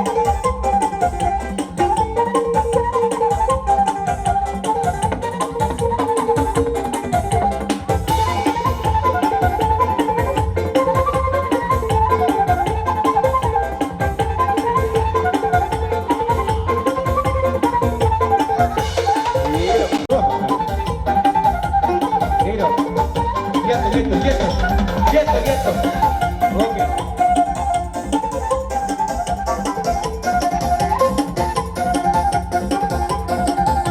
Iya. Wah. Iya. Gitu, gitu, gitu. Gitu, gitu. Oke.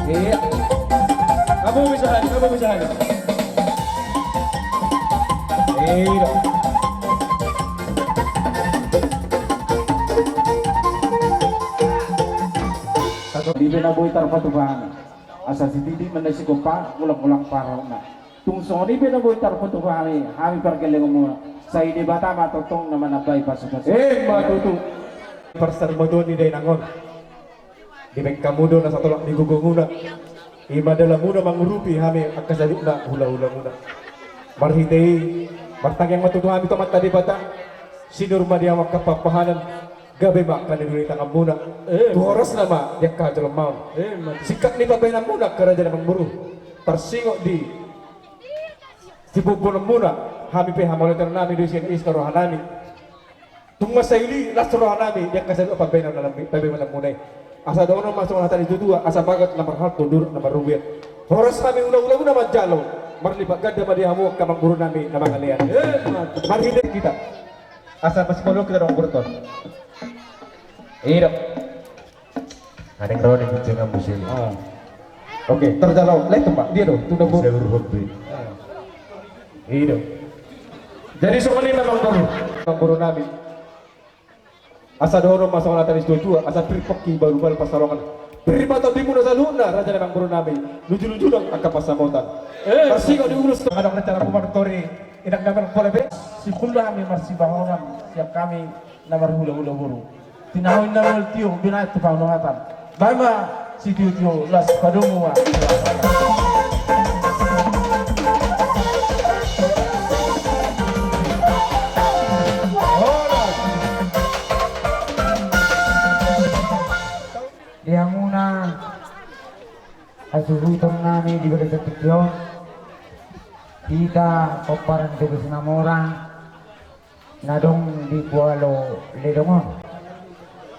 Iya. Kamu bisa, kamu bisa. Iya. Satu di bena boy tarpatupa. Asa sititi mendai sigompa, ulang-ulang parona. Tung songon i pe na boi tarpatupa hami, hami pargellengonmuna. Sai Debata ma tongtong na manambai pasupasu. Emma tutu. Parsarimatua ni dainang on. Dibaen hamu do na satolap ni gogomuna. I ma dalanmuna mangurupi hami angka saluhutna hulahulamuna. Marhite i, martangiang ma tutu hami tu Amanta Debata. Sinur ma di hamu angka pahanpahanan. Gabe ma angka na didok ni tanganmuna. Eh. Tu horasna ma di angka jolmaon. Eh, ma- Singkat ni pambaenanmuna angka raja na mamboru. Tarsingot di siboanboanmuna, hami pe hamauliateonnami do sian ias ni rohanami. Tung mansai uli las rohanami di angka saluhut pambaenanmuna i. Asa dohonon ma songon hata ni natuatua, asa bagot na marhalto, duruk na marrugian. Horas hami hulahulamuna manjalo, marlipat ganda ma di hamu angka mamborunami na mangalean. Eh, ma- Marhite hita. Asa masipolo hita do mamboru on. I do. Adong ro di gunjungan musim. Ah. Oke, tarjalo. Lihat tuh, Pak. Dia tuh, tuh udah bu- Saya berhobi. Ah. I do. Jadi songon i ma mamboru. Mamborunami. Asa dohonon ma songon hata ni natuatua, asa pir pongki balubalu pansalongan. Pir ma tondimuna saluhutna, raja ni mamborunami. Lujuluju do angka pansamotan. Eh. Tarsingot di ulos tu. Adong rencana pumar tori. Idak damang pole be. Sipul hami marsibahonan, siap hami na marhulahula boru. Tinahu inna mol tio binaen tu pangodohatan. Baen ma sitiotio las padomu ma. Di hamuna hasuhuton nami di bagasan tingki on, hita pomparan Toga Simamora. Na dong di Pualo Ledong on.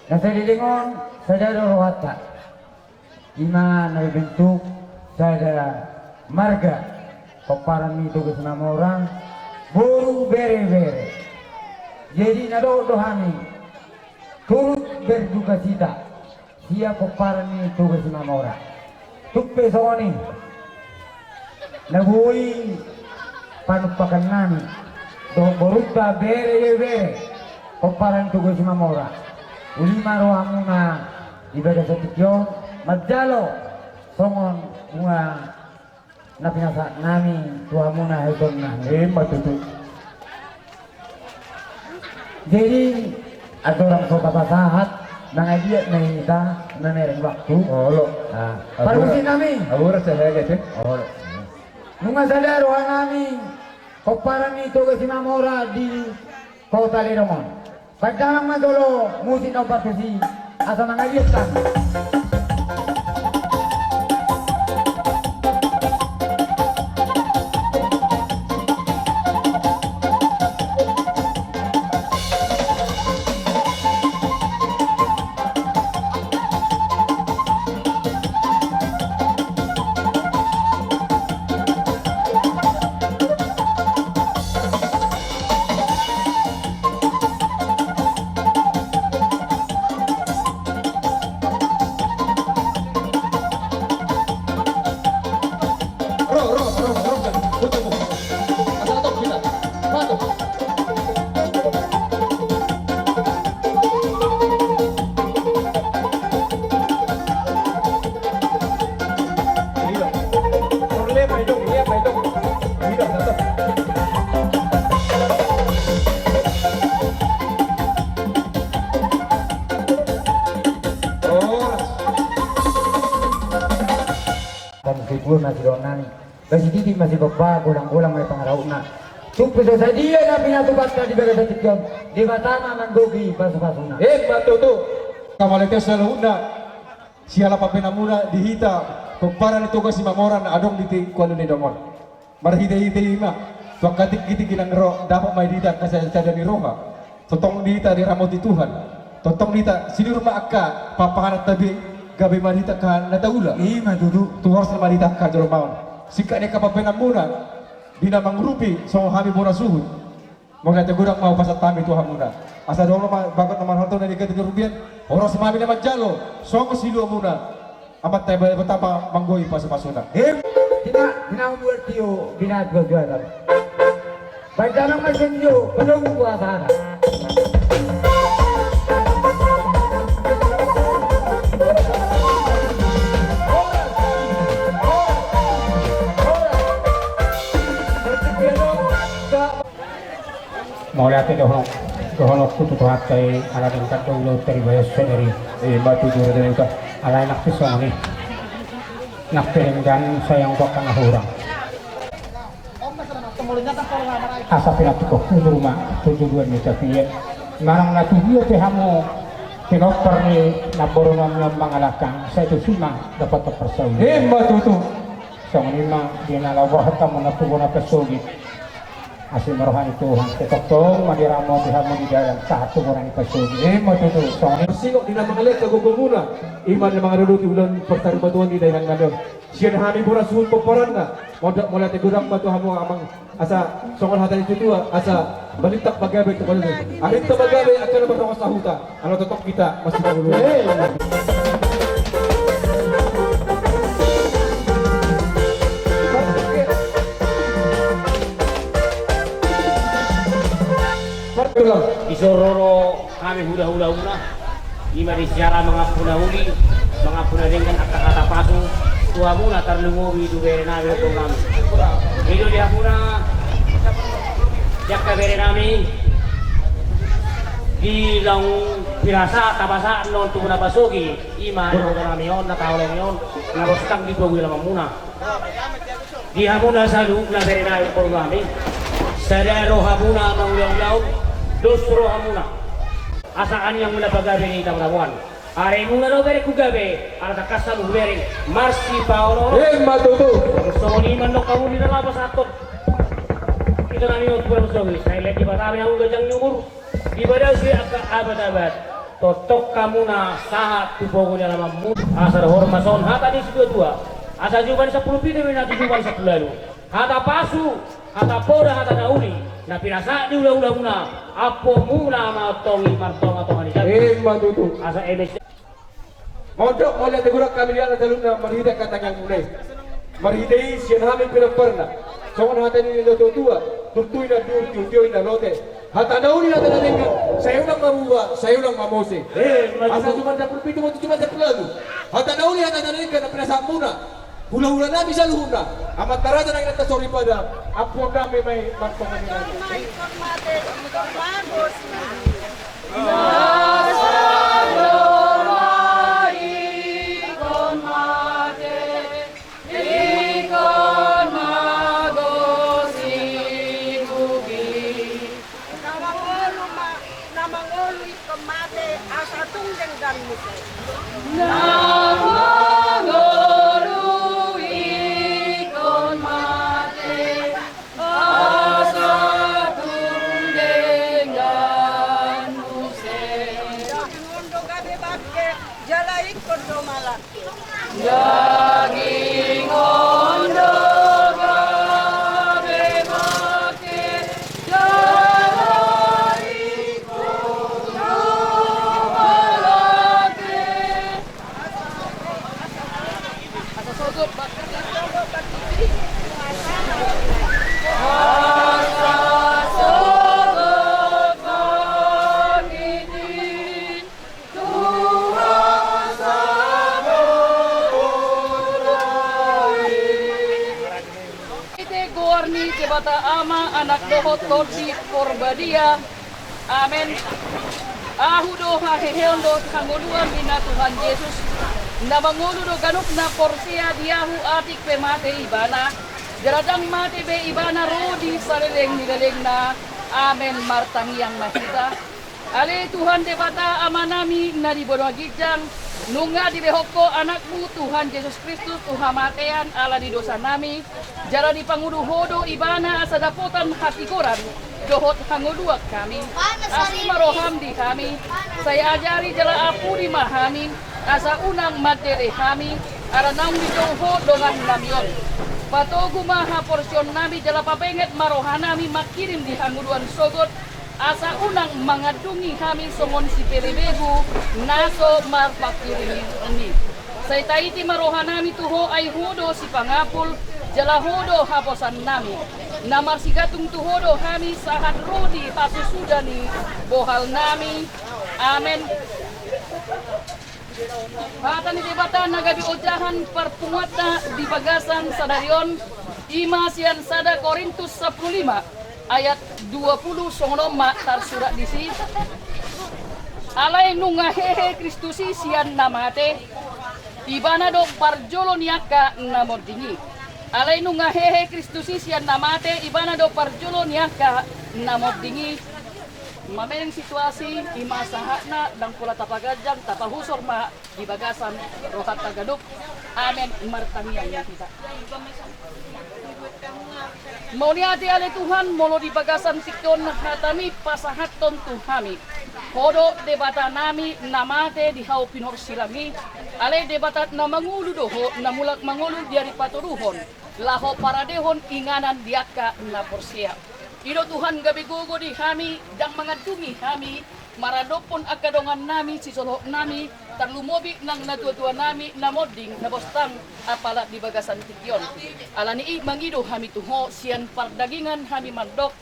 Na saleleng on, sada do rohanta. I ma na bentuk sada marga, pomparan ni Toga Simamora, boru bere bere. Jadi na dohot do hami, turut berdukacita. Sian pomparan ni Toga Simamora. Tung pe songon i na boi panumpakan nami dohot borunta bere bere pomparan ni Toga Simamora. Uli ma rohamuna di bagasan tingki on manjalo songon bunga na pinasahat nami tu hamuna hasuhuton nami. Emma tutu. Jadi andorang so tapasahat, mangaliat ma hita, mamereng waktu. Olo. Parmusik nami. Abu rasa saya aja sih. Olo. Nunga sada roha nami pomparan ni Toga Simamora di Kota Ledong on. Baen damang ma jolo musik na umpartusi asa mangaliat hami. Tong sipul ma sidohonon nami. Basi titi ma sigompa, golang-golang ma pangarahutna. Tung pe so sadia na pinatupanta di bagasan tingki on, Debata ma manggohi pasupasuna. Emma tutu. Mauliate saluhutna. Siala pambahenanmuna di hita, pomparan ni Toga Simamoran adong di tingki on, di dongan. Marhitehite i ma, tu angka tingkitingki nang ro, dapot ma di hita angka sada-sada ni roha. Tongtong di hita diramoti Tuhan. Tongtong di hita sinur ma angka pahanpahananta be, gabe ma di hita angka na taula. Ima tutu. Tu horas ma di hita angka jolma on. Singkat ni angka pambahenanmuna, di na mangurupi songon hami bona suhut. Mauliate godang ma hupasahat hami tu hamuna. Asa dohonon ma bagot na marhalto na di gati ni rupian, horas ma hami na manjalo songon siluamuna. Amanta Debata ma manggohi pasupasuna. Em, tina, tina membuat tio, tina dua-dua kan. Baik, jangan macam tio, belum puasa kan. Mauliate dohononku tu Tuhanta i, ala denggan do ulaonta dibahen sadari. Ima tutu, raja nami. Alai nang pe songon i, nang pe denggan, sai anggo angka na hurang. Asa pinantikhon hujur ma tu joloan ni tapian. Manang na tudia pe hamu pinompar ni namboru nami on mangalangka, sai tusi ma dapotan parsaulian. Ima tutu. Songon i ma di na laho borhat hamu na tu bona pasogit. Asi ma roha ni Tuhan, sai tongtong ma diramoti hamu di dalan sahat tu bona ni pasogit. Ima tutu. Songon i. Singkop di na mangalehon gogo muna, ima na mangaradoti ulaon partarumatuan di daerah nami on. Sian hami bona suhut pomparanna, mondok mauliate godang ma tu hamu amang, asa songon hata ni tutua, asa balintang ma gabe tu balintang. Arinta ma gabe angka na mardongan sahuta. Ala tongtong hita masih dahulu. Di son ro do hami hulahula muna. Ima di siala mangampu na uli, mangampu na denggan angka hata pasu tu hamuna, tarlumobi tu bere nami dohot boru nami. I do di hamuna, di angka bere nami, di naung pinasa tapasahat on tu bona pasogit, ima dohot boru nami on na taholongi on, na bostang di pogu ni alaman muna. Di hamuna saluhutna bere nami, boru nami, sada rohamuna mangulahula on, dos rohamuna. Asa andiang muna pagabe ni tamudamuan. Aremuna do berengku gabe, ala tangkas hamu hubereng marsipaoloolon. Emma tutu. Songon i ma nang hamu di na laho pasahathon ito nami on tu bona pasogit, sai lean Debata ma hamu ganjang ni umur. Dipadao sude angka abad-abad, tongtong hamuna sahat tu pogu ni alamanmuna. Asa dohonon ma songon hata ni situatua, asa jumadi sampulu pitu ma na tu jumadi sampulu ualu. Hata pasu, hata poda, hata na uli, na pinasahat ni hulahulamuna, ampuonmuna ma antong i martongatonga ni jabun. Emma tutu. Asa eme. Mondok mauliate godang hami di hita saluhutna marhite angka tangiangmuna i. Marhite i sian hami pinomparna. Songon hata ni natuatua, turtu i na dur, tiotio i na lote. Hata na uli, hata na denggan, sai unang mamuba, sai unang mamose. Emma tutu. Asa jumadi sampulu pitu ma tu jumadi sampulu ualu. Hata na uli, hata na denggan na pinasahatmuna, hulahula nami saluhutna, amanta raja nang inanta soripada, ampuon nami ma i martonga ni raja. Ingkon mangolu ma, na mangolu ingkon mate, asa tung denggan muse. Na mangolu ingkon mate, asa tung denggan muse. Daging on do gabe bangke, jala ingkon do mala. Daging on do gabe bangke, jala ingkon do mala. Ite goar ni Debata Ama, Anak dohot Tondi Porbadia. Amen. Ahu do haheheon dohot hangoluan ni na Tuhan Jesus, na mangolu do ganup na porsea di ahu atik pe mate ibana. Jala ndang mate be ibana ro di saleleng ni lelengna. Amen. Martangiang ma hita. Ale Tuhan Debata Amanami na di banua ginjang, nunga dilehon Ho Anakmu Tuhan Jesus Kristus tu hamatean ala ni dosanami, jala dipangolu Ho do ibana asa dapotan hatigoran dohot hangoluan hami. Asi ma roham di hami, sai ajari jala ampuni ma hami, asa unang mandele hami, ala naung dijou Ho dongannami on. Patogu ma haporseaonnami jala pabenget ma rohanami mangkirim di hangoluan sogot, asa unang mangandungi hami songon sipelebegu na so marpangkirim i. Sai taiti ma rohanami tu Ho, ai Ho do sipangapul, jala Ho do haposannami. Na marsigantung tu Ho do hami sahat ro di hasusuda ni bohalnami. Amen. Hata ni Debata na gabe ojahan parpunguanta di bagasan sadari on, i ma sian sada Korintus sampulu lima ayat dua pulu, songon on ma tarsurat disi. Alai nunga hehe Kristus i sian na mate, ibana do parjolo ni angka na monding i. Alai nunga hehe Kristus i sian na mate, ibana do parjolo ni angka na monding i. Mamereng situasi, i ma sahatna, ndang pola tapaganjang, tapahusor ma di bagasan rohanta ganup. Amen. Martangiang ma hita. Mauliate ale Tuhan, molo di bagasan tingki on hatami pasahathon tu hami. Ho do Debatanami na mate di hau pinorsilang i. Ale Debata na mangolu do Ho, na mulak mangolu di ari patoruhon, laho paradehon inganan di angka na porsea. I do Tuhan gabe gogo di hami, ndang mangandungi hami maradophon angka dongannami, sisolhotnami, tarlumobi nang natuatuanami na monding, na bostang, apala di bagasan tingki on. Alani i mangido hami tu Ho, sian pardagingan hami mandok,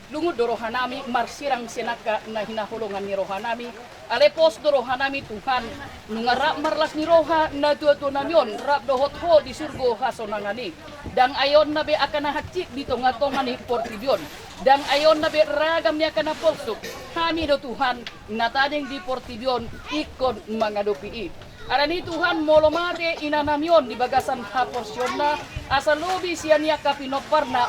lungun do rohanami marsirang sian angka na hinaholongan ni rohanami. Ale pos do rohanami Tuhan, nunga rap marlas ni roha natuatuanami on rap dohot Ho di surgo hasonangan i. Ndang aeonna be angka na hansit di tongatonga ni portibi on. Ndang aeonna be ragam ni angka na porsuk. Hami do Tuhan na tading di portibi on ingkon mangadopi i. Alani i Tuhan, molo mate inanami on di bagasan haporseaonna, asa lobi sian i angka pinomparna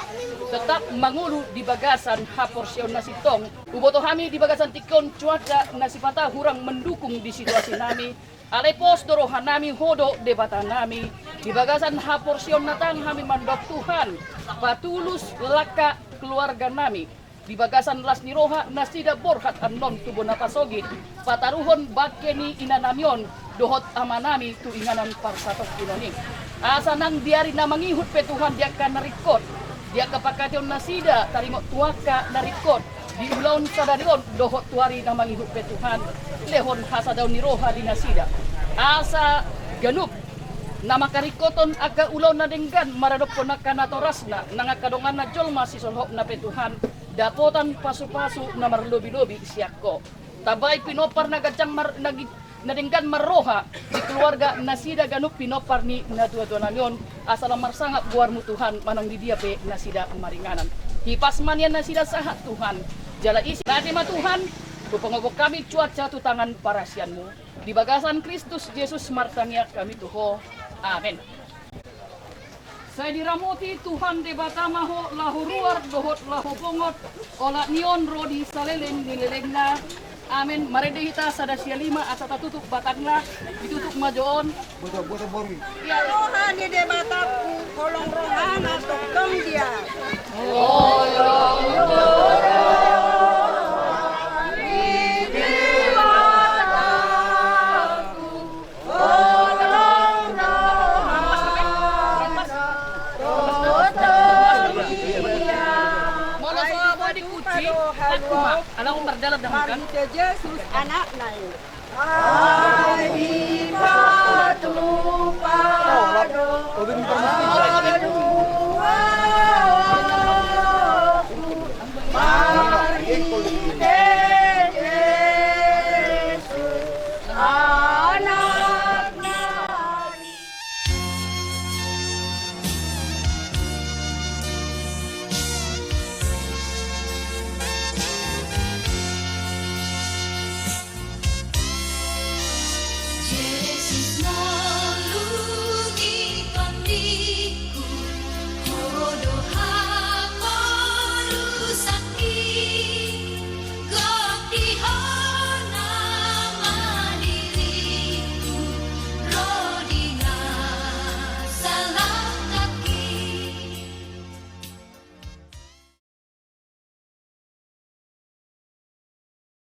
tetap mangolu di bagasan haporseaonna sintong. Huboto hami di bagasan tingki on cuaca na sipata hurang mendukung di situasinami. Alai pos do rohanami, Ho do Debatanami. Di bagasan haporseaon na tang hami mandok Tuhan, patulus langka keluarganami. Di bagasan las ni roha nasida borhat annon tu bona pasogit, pataruhon bangke ni inanami on dohot amanami tu inganan parsatongkinon i. Asa nang di ari na mangihut pe Tuhan di angka na ringkot, di angka pangkataion nasida taringot tu angka na ringkot, di ulaon sadari on dohot tu ari na mangihut pe Tuhan, lehon hasadaon ni roha di nasida. Asa ganup na mangkaringkothon angka ulaon na denggan maradophon angka natorasna, nang angka donganna jolma sisolhotna pe Tuhan, dapotan pasupasu na marlobilobi sian Ho. Tambai pinompar na ganjang mar-, na gi-, na denggan marroha di keluarga nasida ganup pinompar ni natuatuanami on, asa lam marsangap goarmu Tuhan manang di dia pe nasida maringanan. Hipas ma nian nasida sahat Tuhan, jala isi nate ma Tuhan, hupangophop hami cuaca tu tangan parasianmu. Di bagasan Kristus Jesus martangiang hami tu Ho. Amen. Sai diramoti Tuhan Debata ma ho laho ruar dohot laho bongot, olat ni on ro di saleleng ni lelengna. Amen. Marende hita sada sian lima asa tatutup batangna, ditutup ma jo on. Boto, boto boru. Ia roha ni Debata, holong rohana tongtong dia. Molo so boi dikunci, aku ma, ala umbar dalam dahulu kan. Marhite Jesus anakna i. Ai batu.